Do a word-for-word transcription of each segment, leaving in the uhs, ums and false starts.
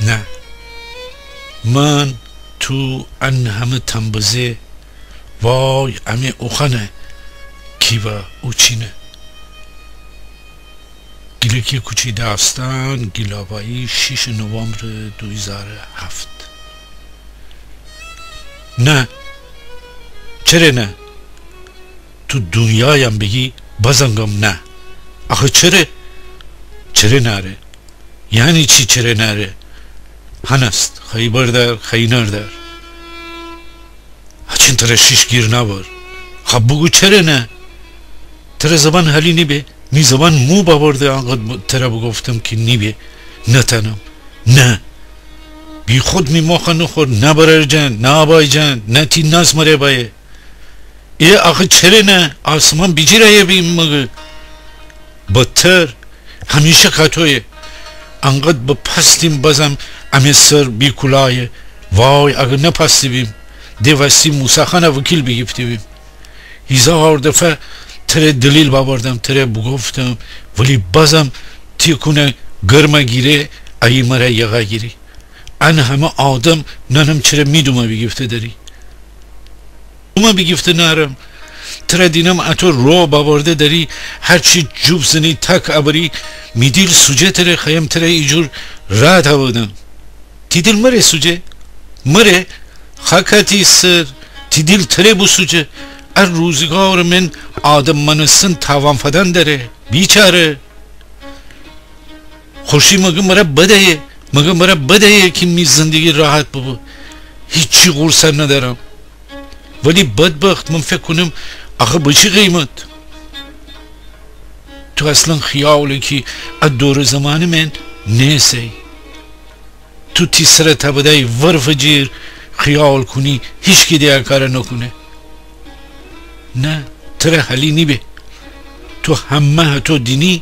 نه. من، تو، ان همه تنبزه، وای، امی اوخانه کی و اوچینه. گیلکی کوچی داستان، گیلاوایی، شیش نوامبر دو هیزار و هفت. نه. چره نه؟ تو دونیایم بیگی، بازم گم نه. آخه چره؟ چره ناره؟ یعنی چی چره ناره؟ هنست، خوایی بردار، خوایی نردار. هچین تره شیش گیر ناور. خب بوگو چره نه؟ تره زبان حالی نیبه؟ می زبان مو باورده، انقدر ب-، تره بوگفتم کی نیبه. نتانم. نه. بیخود می مخه نخور، نه برار جان، نه آبای جان، نه تی ناز مره بایه. ای آخه چره نه؟ آسمان بیجیر آیه بیم مگه؟ بدتر، همیشه کاتویه. انقدر بپاستیم بازم امی سر بی کولایه. وای، اگه نپاستی بیم، ده وستی موسی خانه وکیل بیگیفتی بیم. هیزار دفعه تره دلیل باوردم، تره بوگفتم، ولی بازم تی کونه گرمه گیره، ایی مره یقه گیری. ان همه آدم نانم چره می دومه بیگیفته دری؟ دومه بیگیفته نارم. تره دینم اتو رو باورده دری، هرچی جوب زنی تک ابری، می دیل سوجه تره، خیم تره ایجور راه تاودم. تی دیل مره سوجه؟ مره؟ خاکه تی سر، تی دیل تره بوسوجه. ا روزگار من آدم مانستن تاوان فدن دره. بیچاره. خوشی مگه مره بده‌یه؟ مگه مره بده‌یه کی می زندگی راحت ببه؟ هیچی غورصه ندارم. ولی بدبخت، من فکر کونم آخه به چی قیمت؟ تو اصلاً خیاله کی ا دور زمانه من نیسه‌یی. تو تی سره تاوده‌یی ورفٚ جیر خیال کونی، هیچکی ده ا کاره نکونه. نه، تره حالی نیبه. تو همه هتو دینی،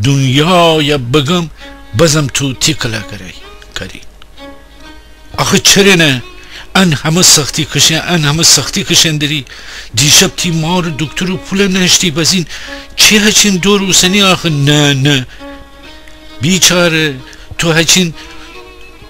دونیایه بگم، بازم تو تی کلا کری. آخه چره نه؟ ان همه سختی کشن، ان همه سختی کشن دری. دیشب تی مار دکتر و پول نشتی، بازین چی هچین دور اوسنی آخه؟ نه، نه. بیچاره، تو هچین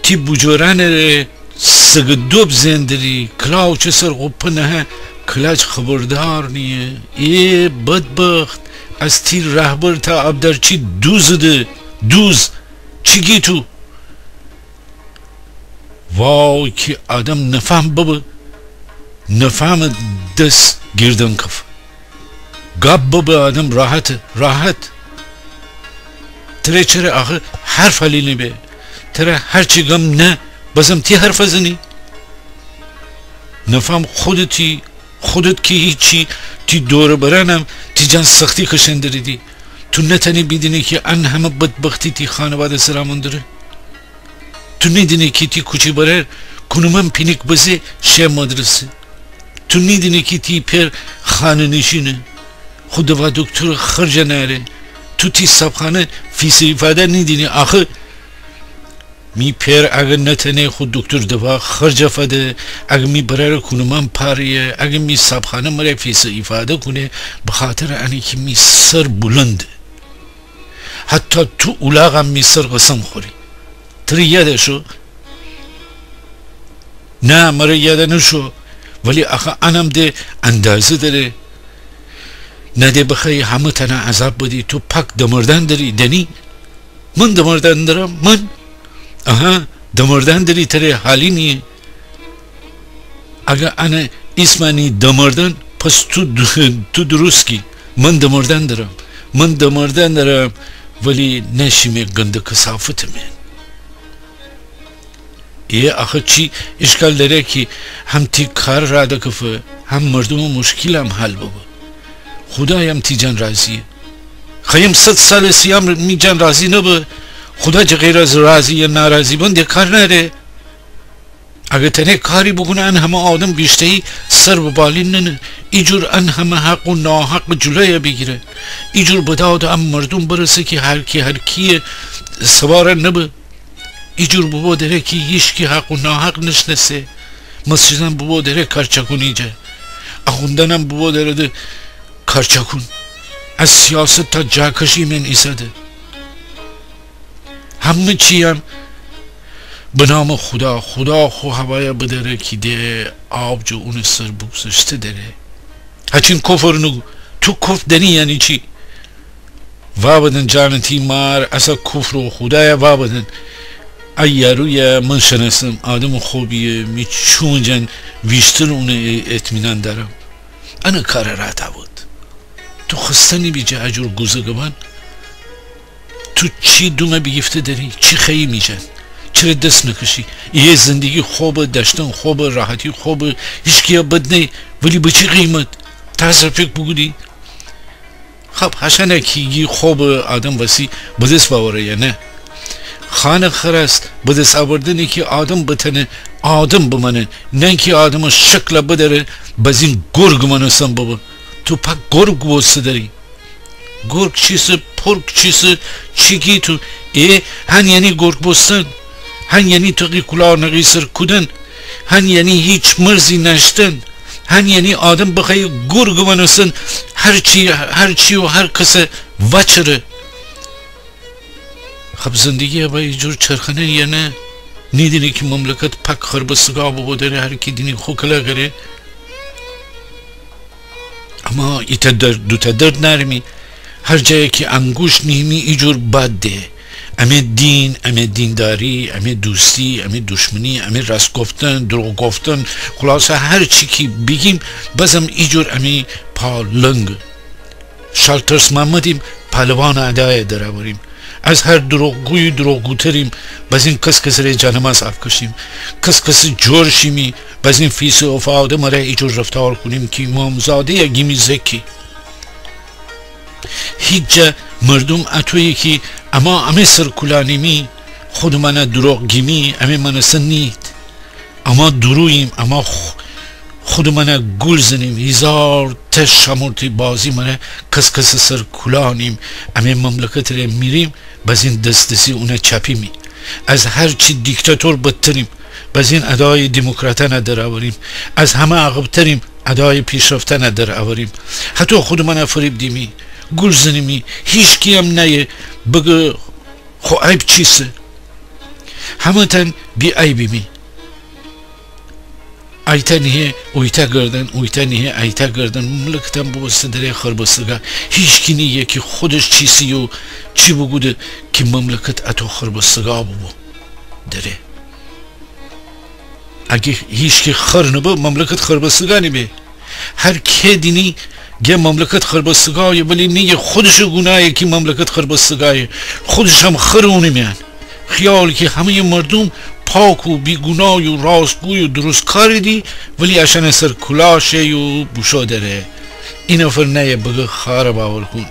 تی بوجورانه ره سگٚ دوب زئن دری، کلاچٚ سر قوپه نهه، کلاچ خبردار نییه. ای بدبخت، از تی رهبر تا آبدارچی دوزٚ ده، دوز، چی گی تو؟ وای کی آدم نفهم ببه، نفهمه دس گیردن کفه. گب ببه آدم راحته، راحت. تره چره آخه حرف حالی نیبه؟ تره هرچی گم نه، بازم تی حرف زنی؟ نفهم خودتی، خودت کی هیچی، تی دور و برانم تی جان سختی کشئن دریدی. تو نتانی بیدینی کی ان همه بدبختی تی خانواده سر امون دره؟ تو نیدینی کی تی کوچی برار کونومأن پینیک بزه شه مدرسه؟ تو نیدینی کی تی پئر خانه نشینه، خو دوا دکتر خرجه ناره؟ تو تی صابخانه فیس ایفاده نیدینی؟ آخه می پئر اگر نتأنه خو دکتر دوا خرجه فده، اگر می برار کونومأن پاره، اگر می صابخانه مره فیس ایفاده کونه، بخاطر انه کی می سر بلنده. حتی تو اولاغم می سر قسم خوری. تره یاد شو؟ نه، مره یاد نشو. ولی آخه انم ده اندازه دره. نه ده بخوأیی همه تأنه عذاب بدی، تو پاک دمردن دری، دنی؟ من دمردن درم؟ من؟ آها، دمردن دری، تره حالی نییه. اگر انه ایسمأنی دمردن، پس تو د-، تو درست کی. من دمردن درم. من دمردن درم، ولی نشیمه گنده کثافت من. ایه آخه چی اشکال دره کی هم تی کار راه دکفه، هم مردومٚ مشکلم حل ببه؟ خودایم تی جان راضیه. خیم صد سالٚ سیام می جان راضی نبه، خودا جٚه غیر از راضی یا ناراضی بون ده کار ناره. اگر تنه کاری بوکونه ان همه آدم ویشته‌یی سر به بالین ننه، ایجور ان همه حق و ناحق جلویه بیگیره، ایجور به دادٚ ا مردوم برسه کی هر کی هر کییه سواره نبه. ایجور بوبو دره کی هیشکی حق و ناحق نشناسه. مسجدأن بوبو دره کارچکونی جا، آخوندأنم بوبو دره ده کارچکون. از سیاست تا جاکشی من ایساده. همه چییم به نامٚ خودا. خودا خو هوایه بداره کی ده آب جٚه اونٚ سر بوگذشته دره. هچین کفر نوگو. تو کفر دأنی یعنی چی؟ وابدن جانٚ تی مار، اسه کفر و خودایه وابدن. ا یارویه من شناسم، آدمٚ خوبیه، می چومٚ جان ویشتر اونه اطمینان دارم. انه کاره راه تاود. تو خسته نیبی جٚه اجور گوزه گبان؟ تو چی دومه بیگیفته دری؟ چی خوأیی می جان؟ چره دس نکشی؟ ایه زندگی خوبه، دأشتن خوبه، راحتی خوبه، هیشکیه بد نأیه، ولی به چی قیمت؟ تا سر فکر بوکودی؟ خب، هشأنه کی گی خوبه آدم وسی بدس بأوره یا نه؟ خانه خرس بدس آوردنه کی آدم بتأنه آدم بمأنه، نه کی آدمٚ شکله بدأره بزین گرگ مأنستن ببه. تو پاک گرگ بوسته دری. گرگ چیسه، پرگ چیسه، چی گی تو؟ ای، هن یعنی گرگ بوستن، هن یعنی تقی کلاه نقی سر کودن، هن یعنی هیچ مرزی نأشتن، هن یعنی آدم بخوأیه گرگ مأنستن، هر چی، هر چی و هر کسه وأچره. خب زندگیه با ایجور چرخنه یا نه؟ نیدینی کی مملکت پاک خربستگاه بوبو دره، هر کی دینی خو کله گره؟ اما ایتأ درد، دوتأ درد نأریمی. هر جایی کی انگوشت نیهیمی ایجور باد ده. امه دین، امه دینداری، امه دوستی، امه دوشمنی، امه راست گفتن، دروغ گفتن، خلاصه هر چی کی بیگیم، بازم ایجور امه پا لنگه. شالترس مأمدیم، پالوانٚ ادایه درأوریم. از هر دروغگویی دروغگوتریم، بزین کس‌کسٚ ره جانماز آبکشیم. کس‌کسٚ جور شیمی، بزین فیسٚ افاده مره ایجور رفتار کونیم کی امامزاده‌یه گیمی زکی. هیچ جا مردوم اتویی کی اما امه سر کولانیمی، خودٚ مأنه دروغ گیمی، امه مأنستن نیید. اما دوروییم، اما خ-، خودٚ مأنه گول زنیم، هیزارتأ شامورتی بازی مره کس‌کسٚ سر کولانیم، امه مملکتٚ ره میریم، بزین دس‌دسی اونه چأپیمی. از هر چی دیکتاتور بدتریم، بزین ادایٚ دیموکراتأنه درأوریم. از همه عقب‌تریم، ادایٚ پیشرفتأنه درأوریم. هتو خودٚ مأنه فریب دیمی، گول زنیمی، هیشکییم نأیه بگه خو عیب چیسه؟ همه‌تأن بی‌عیبیمی. ایتأ نیهه اویتأ گردن، اویتأ نیهه ایتأ گردن. مملکتم بوبوسته دره خربستگاه. هیشکی نییه کی خودش چیسی و چی بوکوده کی مملکت اتو خربستگاه بوبو دره. اگه هیشکی خر نبه، مملکت خربستگاه نیبه. هر کی دینی گه مملکت خربستگاهه، ولی نیگه خودشٚ گوناهه کی مملکت خربستگاهه. خودشم خر اونٚ میأن. خیال کی همه‌یٚ مردوم پاک و بی‌گوناه و راستگوی و درستکاریدی، ولی اشأنٚ سر کولا شی و بوشو دره. ای نفر نأیه بگه خاره باور کون.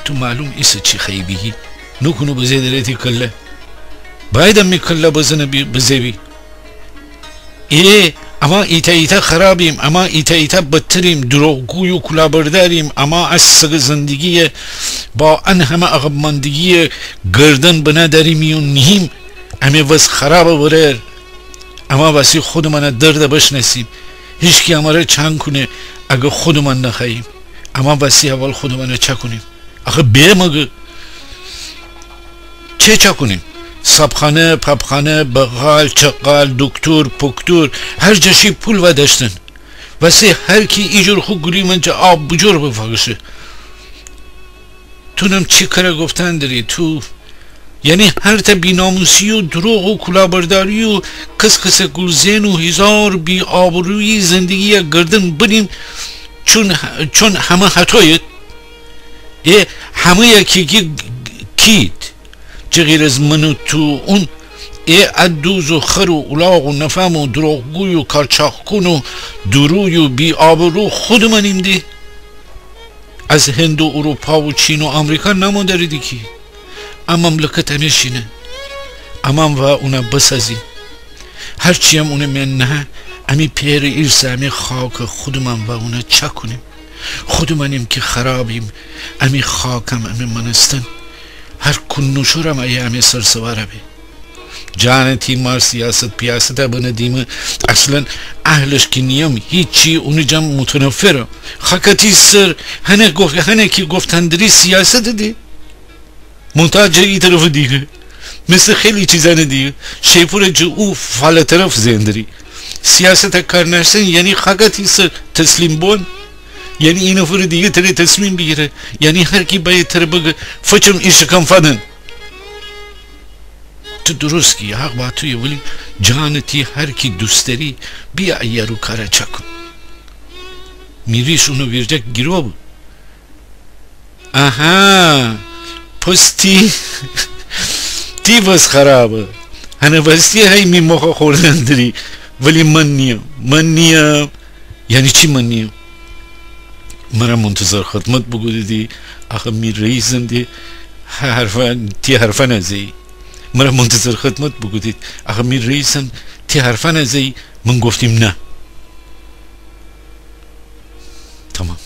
تو معلوم ایسه چی خوأیی بیگی؟ نوکونه بزه دره تی کله. بأیدم می کله بزنه بی، بزه بی. ای، اما ایتأ ایتأ خرابیم، اما ایتأ ایتأ بدتریم، دروغگوی و کولابرداریم، اما از سگٚ زندگییٚ با ان همه عقب‌ماندگییٚ گردن بنه دأریمی و نیهیم، امه وضع خرابه ورر. اما وسی خودٚ مأنه درده بشنأسیم. هیشکی امره چأ کونه اگه خودٚ مأن نخوأییم؟ اما وسی اول خودٚ مأنه چأ کونیم؟ آخه به مگه چه چأ کونیم؟ صابخانه، پاپخانه، بقال، چقال، دوکتور، پوکتور، هر جا شی پول وأدأشتن. وسی هر کی ایجور خو گولی مأنجه آب بوجور بفکشه. تونم چی کره گفتن دری تو؟ یعنی هرتأ بی‌ناموسی و دروغ و کولابرداری و کس‌کسٚ گول‌زئن و هیزار بی‌آبرویی زندگییٚ گردن بنیم، چون، چون همه هتویید. ای همه‌یی کی، کی، کید؟ جٚه غیر از من و تو اون ای ا دوز و خر و اولاغ و نفهم و دروغگوی و کارچاق‌کون و دوروی و بی‌آبرو خودمانیم دی. از هند و اروپا و چین و آمریکا نامو دأریدی کی. ا مملکت امی شینه. امان وا اونه بسازیم. هرچی‌یم اونٚ میأن نهه، امی پئرٚ ایرثه، امی خاکه، خودمان وا اونه چاکونیم. خودمانیم کی خرابیم، امی خاکم، امی مأنستن. هر کون‌نوشورم ایه امی سر سواره به. جانٚ تی مار سیاست پیاسته بنه دیمه. اصلاً اهلش کی نییم، هیچی اونٚ جا متنفرم. خاکه تی سر، هنه گف-، هنه کی گفتن دری سیاست دی. محتاج ای طرف دیگه. مثل خیلی چیزانٚ دیگه. شیپور جه او فال طرف زئن دری. سیاست کار نأشتن یعنی خاکه تی سر تسلیم بون. یعنی ای نفرٚ دیگه تره تصمیم بیگیره. یعنی هر کی بأیه تره بگه فچم ای شکم فدن. تو درست گی، حق با تویه، ولی جانٚ تی هر کی دوست دری، بیا ایه رو کاره چاکون. می ریش اونٚ ویرجه گیرو بو. آها، پس تی، تی وضع خرابه. هنه وستی هی می مخه خوردن دری. ولی من نییم، من نییم. یعنی چی من نییم؟ مره منتظر خدمت بوکودیدی، آخه می رئیسم دی، ه-، حرفا، تی حرفا نزه‌یی. مره منتظر خدمت بوکودید، آخه می رئیسم تی حرفا نزه‌یی، من گفتیم نه. تمام.